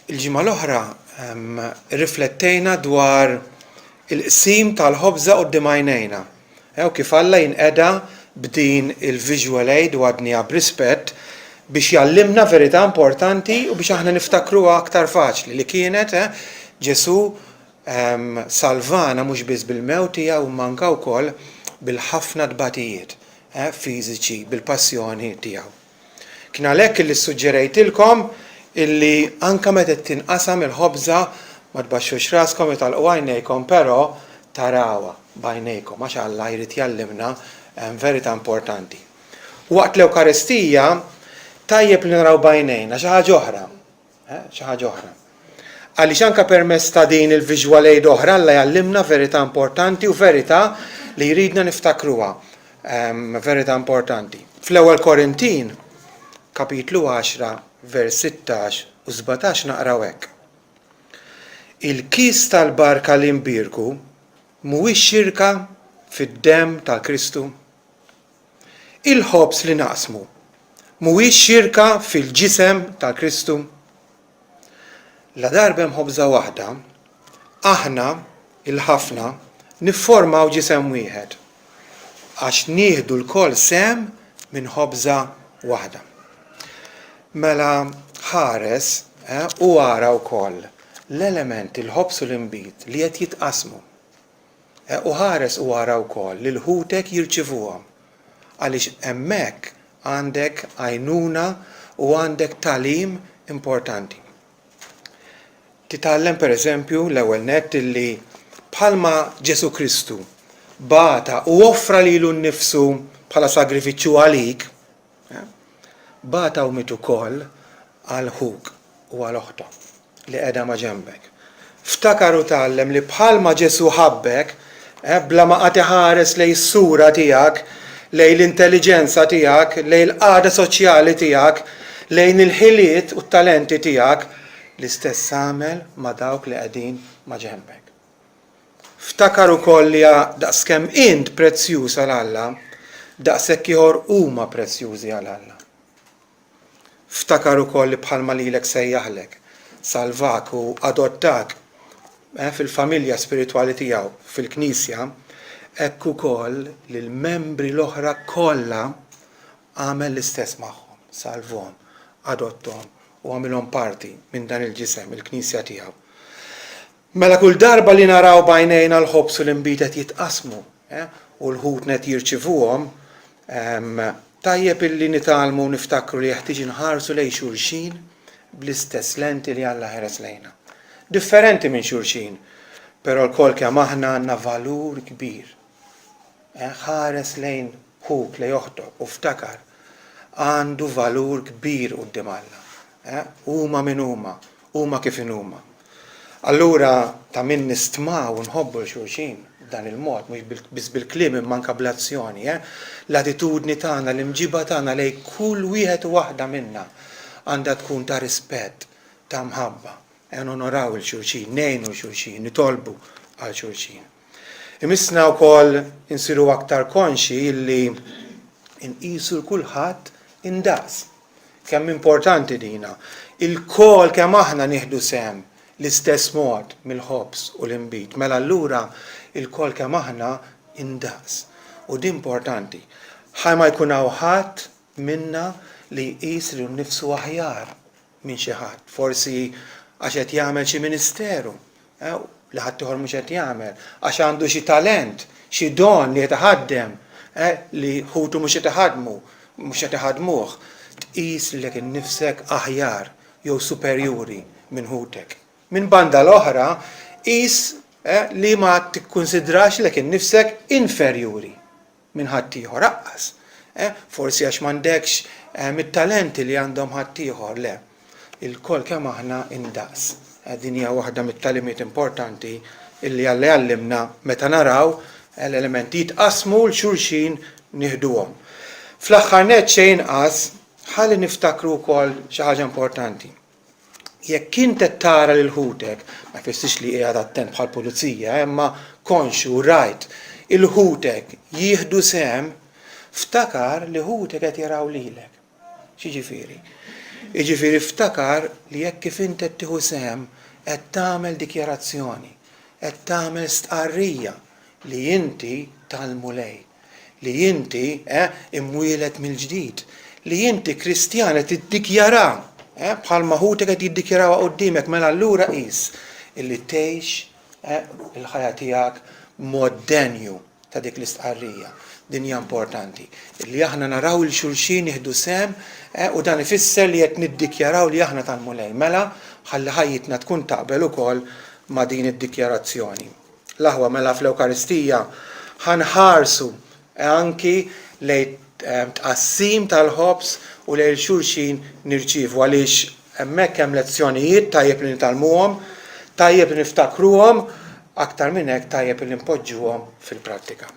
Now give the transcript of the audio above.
Il-ġimgħa l-oħra rriflettejna dwar il-qsim tal-ħobża quddiem għajnejna u kif Alla jinqeda b'din il-visual aid u għadniha b'rispett biex jgħallimna verità importanti u biex aħna niftakruha aktar faċli li kienet Ġesù salvana mhux biss bil-mewt tiegħu imma anke wkoll bil-ħafna tbatijiet fiżiċi bil-passjoni tiegħu. Kien għalhekk illi ssuġġerejtilkom illi anke meta qed tinqasam il-ħobża ma tbaxxux raskom jew tagħlqu għajnejkom però tarawha b'għajnejkom għax Alla jrid jgħallimna verità importanti. Waqt l-Ewkaristija tajjeb li naraw b'għajnejna xi ħaġa oħra. Xi ħaġa oħra. Għaliex anke permezz ta' din il-visual aid oħra Alla jgħallimna verità importanti u verità li jridna niftakruha. Verità importanti. Fl-ewwel Korintin, kapitlu 10, vers 16 u 17 naqraw hekk. Il-kies tal-barka li nbierku mhuwiex xirka fid-demm tal-Kristu? Il-ħobż li naqsmu mhuwiex xirka fil-ġisem tal-Kristu? Ladarba hemm ħobża waħda, aħna, il-ħafna, nifformaw ġisem wieħed, għax nieħdu lkoll sehem minn ħobża waħda. Mela ħares u ara wkoll l-elementi, l-ħobż u l-inbid, li qed jitqassmu. U ħares u ara wkoll lil ħutek jirċivuhom, għaliex hemmhekk għandek għajnuna u għandek tagħlim importanti. Titgħallem pereżempju l-ewwel nett illi bħalma Ġesù Kristu bata u offra lilu nnifsu bħala sagrifiċċju għalik, Bata u miet ukoll għal ħuk u għal oħtok li qiegħda maġenbek. Ftakar u tgħallem li bħalma Ġesù ħabbek, bla ma qagħad iħares lejn is-sura tiegħek, lejn l-intelliġenza tiegħek, lejn il-qagħda soċjali tiegħek, lejn il-ħiliet u t-talenti tiegħek, l-istess għamel ma' dawk li qegħdin maġenbek. Ftakar ukoll li daqskemm int prezzjuż għal Alla, daqshekk ieħor huma prezzjużi għal Alla. Ftakar ukoll li bħalma lilek sejjaħlek, salvak u adottak eh, fil-familja spiritwali tiegħu fil-Knisja, hekk ukoll lill-membri l-oħra kollha għamel l-istess magħhom, salvhom, adotthom u għamilhom parti minn dan il-ġisem, il-Knisja tiegħu. Mela kull darba li naraw b'għajnejna l-ħobż u l-inbid qed jitqassmu u l-ħutna qed jirċivuhom, tajjeb illi nitgħallmu u niftakru li jeħtieġ inħarsu lejn xulxin bl-istess lenti li Alla ħeres lejna. Differenti minn xulxin, però lkoll kemm aħna għandna valur kbir. Ħares lejn ħuk, lejn oħtok u ftakar, għandu valur kbir quddiem Alla. Huma min huma, huma kif inhuma. Allura ta' min nistmaw u nħobbu 'l xulxin b'dan il-mod, mhux biss bil-kliem imma anke bl-azzjoni, eh? L-attitudni tagħna, l-imġiba tagħna lejn kull wieħed u waħda minna għandha tkun ta' rispett, ta' mħabba. Eh, nonoraw 'il xulxin, ngħinu 'l xulxin, nitolbu għal xulxin. Imissna wkoll insiru aktar konxji illi nqisu 'l kulħadd indaqs. Kemm importanti dina! Ilkoll kemm aħna nieħdu sehem l-istess mod mill-ħobż u l-inbid, mela allura ilkoll kemm aħna indaqs. U din importanti. Ħa ma jkun hawn ħadd minna li jqis lilu nnifsu aħjar minn xi ħadd, forsi għax qed jagħmel xi ministeru li ħaddieħor mhux qed jagħmel, għax għandu xi talent, xi don li qed iħaddem li ħutu mhux qed iħaddmu, mhux qed iħaddmuh. Tqis lilek innifsek aħjar jew superjuri minn ħutek. Minn banda l-oħra, qis li ma tikkunsidrax lilek innifsek inferjuri. minn ħaddieħor aqqas. Eh, forsi għax m'għandekx eh, mit-talenti li għandhom ħaddieħor, le. Ilkoll kemm aħna indaqs. Eh, din hija waħda mit-tagħlimiet importanti illi Alla jgħallimna meta naraw eh, l-elementi jitqassmu l xulxin nieħduhom. Fl-aħħar nett xejn inqas ħalli niftakru wkoll xi ħaġa importanti. Jekk int qed tara lil ħutek, ma jfissirx li qiegħed attent bħal pulizija, eh, imma konxju u rajt il ħutek jieħdu sehem, ftakar li ħutek qed jaraw lilek. X'jiġifieri? Jiġifieri ftakar li hekk kif int qed tieħu sehem qed tagħmel dikjarazzjoni, qed tagħmel stqarrija li inti tal-Mulej, li inti, eh, imwieled mill-ġdid, li inti Kristjan qed tiddikjara, eh, bħalma ħutek qed jiddikjarawha quddiemek, mela allura qis illi tgħix, eh, il-ħajja tiegħek b'mod denju ta' dik l-istqarrija. Din hija importanti. Illi aħna naraw 'il xulxin nieħdu sehem, eh, u dan ifisser li qed niddikjaraw li aħna tal-Mulej. Mela ħalli ħajjitna tkun taqbel ukoll ma' din id-dikjarazzjoni. L-aħwa mela fl-Ewkaristija ħa nħarsu anki lejn tqassim tal-ħobż u lejn xulxin nirċievu għaliex hemmhekk hemm lezzjonijiet tajjeb li nitgħallmuhom, tajjeb li niftakruhom, aktar minn hekk tajjeb li npoġġuhom fil-prattika.